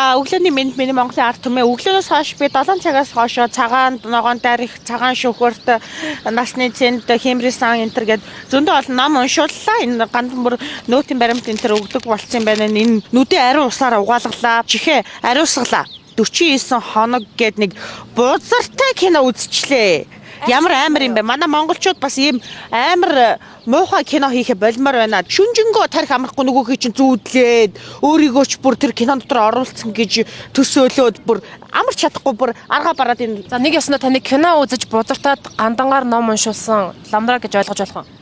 За, өглөөний мэнд, миний Монголын ард түмээ. Өглөөнөөс хойш би 7 цагаас хойшоо цагаан ногоон дарих, цагаан шүхүрт, насны цэнд, хэмрийн сан энэ төр гээд зөндөө олон ном уншууллаа. Энэ гандан бүр нөтийн баримт энэ төр өгдөг болсон юм байна. Энэ нүдэн ариун усаараа угаалгалаа. Чихээ ариусгалаа. 49 хоног гээд нэг бузартай кино үзчихлээ. Ямар амар юм бэ? Манай монголчууд бас ийм амар муухай кино хийхэ болмоор байна. Шүнжэнгөө тарих амрахгүй нөгөөхий чинь зүүдлээд, өөрийгөө ч бүр тэр кинон дотор оруулсан гэж төсөөлөөд, бүр амарч чадахгүй, бүр арга бараад энэ За, нэг ёсондоо таны кино үзэж бузартаад гандангаар ном уншуулсан ламдраа гэж ойлгож болох уу?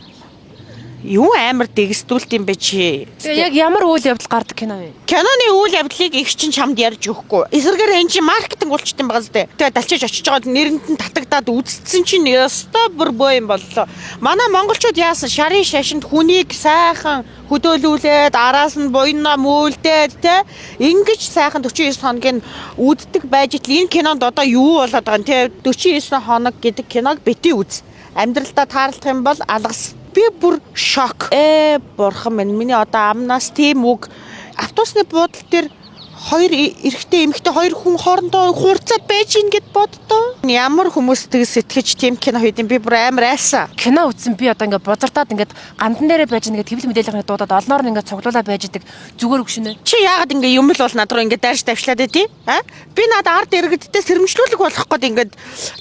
Юу амар дэгсдүүлт юм бэ чи? Тэгээ яг ямар үйл явдал гардаг кино вэ? Киноны үйл явдлыг их чинь чамд ярьж өгөхгүй. Эсвэргээр энэ чинь маркетинг болчт юм байгаа зү. Тэгээ далчиж очиж байгаад нэрэнд нь татагдаад үзсэн чинь ёстой бүр бөө юм боллоо. Манай монголчууд яасан, шарын шашинд хүнийг сайхан хөдөөлүүлээд, араас нь буянаа мөөлдөөд, те, ингэж сайхан 49 хоногийн үддэг байж итл энэ кинонд одоо юу болоод байгаа юм, те? 49 хоног гэдэг киног бити үз. Амьдралдаа таарлах юм бол алгас. Би бүр шок. Ээ, бурхан минь, миний одоо амнаас тийм үг. Автобусны буудал дээр хоёр эрэгтэй, эмэгтэй хоёр хүн хоорондоо хурцаад байж гин гэд боддоо. Ямар хүмүүс тэг сэтгэж тийм кино хийдэм, би бүр амар айсан. Кино үзсэн би одоо ингээд бузартаад, ингээд гандан дээрээ байж, ингээд хэвлэл мэдээллийн дуудаад, олноор нь ингээд цуглуулаа байж идэг зүгээр үг шинэ. Чи яагаад ингээ юм л бол над руу ингээ дайрч тавьчлаад байти? А? Би над ард иргэдтэй сэрэмжлүүлэг болох гээд ингээд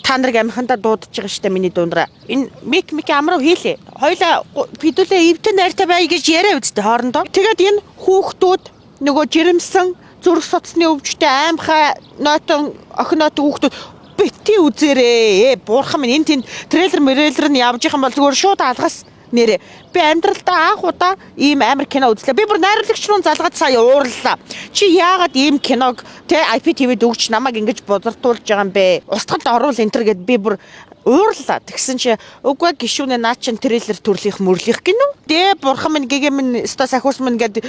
та нарыг амхандаа дуудаж байгаа штэ, миний дундраа. Энэ мик мик амруу хийлээ. Хоёлаа бидүүлээ эвтэй найртай бай гэж яриа үсттэй хоорондоо. Тэгээд энэ хүүхдүүд нөгөө жирэмсэн, зүрх судасны өвчтэй, аймхай нойтон охин нойтон хүүхдүүд бити үзээрээ. Ээ, бурхан минь, энэ тэнд трейлер мрэлер нь явж ихэн бол зүгээр шууд алгас нэрээ. Би амьдралдаа анх удаа ийм амар кино үзлээ. Би бүр найруулагч руу залгаад сая уурлаа. Чи яагаад ийм киног те IPTV-д өгч намайг ингэж бузартуулж байгаа юм бэ? Устгалд оруул энэ төр гэд би бүр уурлаа. Тэгсэн чи үгүй гişүүнээ, наа чин трейлер төрлийнх мөрлийнх гинүү. Дээ, бурхан минь, гэгээ минь өстой сахиус минь гэд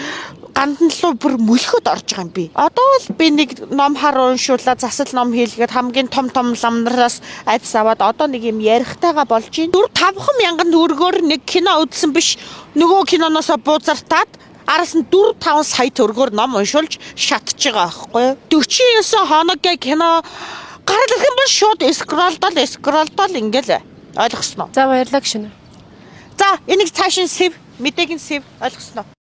гандан руу бүр мөлхөд орж байгаа юм би. Одоо л би нэг ном хар уншуулаа, засал ном хийлгээд, хамгийн том том ламнараас айдас аваад одоо нэг юм ярихтайгаа болж байна. 4 5 мянган төгрөгөөр нэг кино үзсэн биш. Нөгөө киноноосоо бузартаад, араас нь 4 5 сая төгрөгөөр ном уншуулж шатж байгаа байхгүй юу? 49 хоног гэ кино гарал ирэх юм бол шууд scroll дол, scroll дол ингээл, ойлгосноо. За, баярлалаа гişүнэ. За, энийг цааш нь сэв, мэдээг нь сэв, ойлгосноо.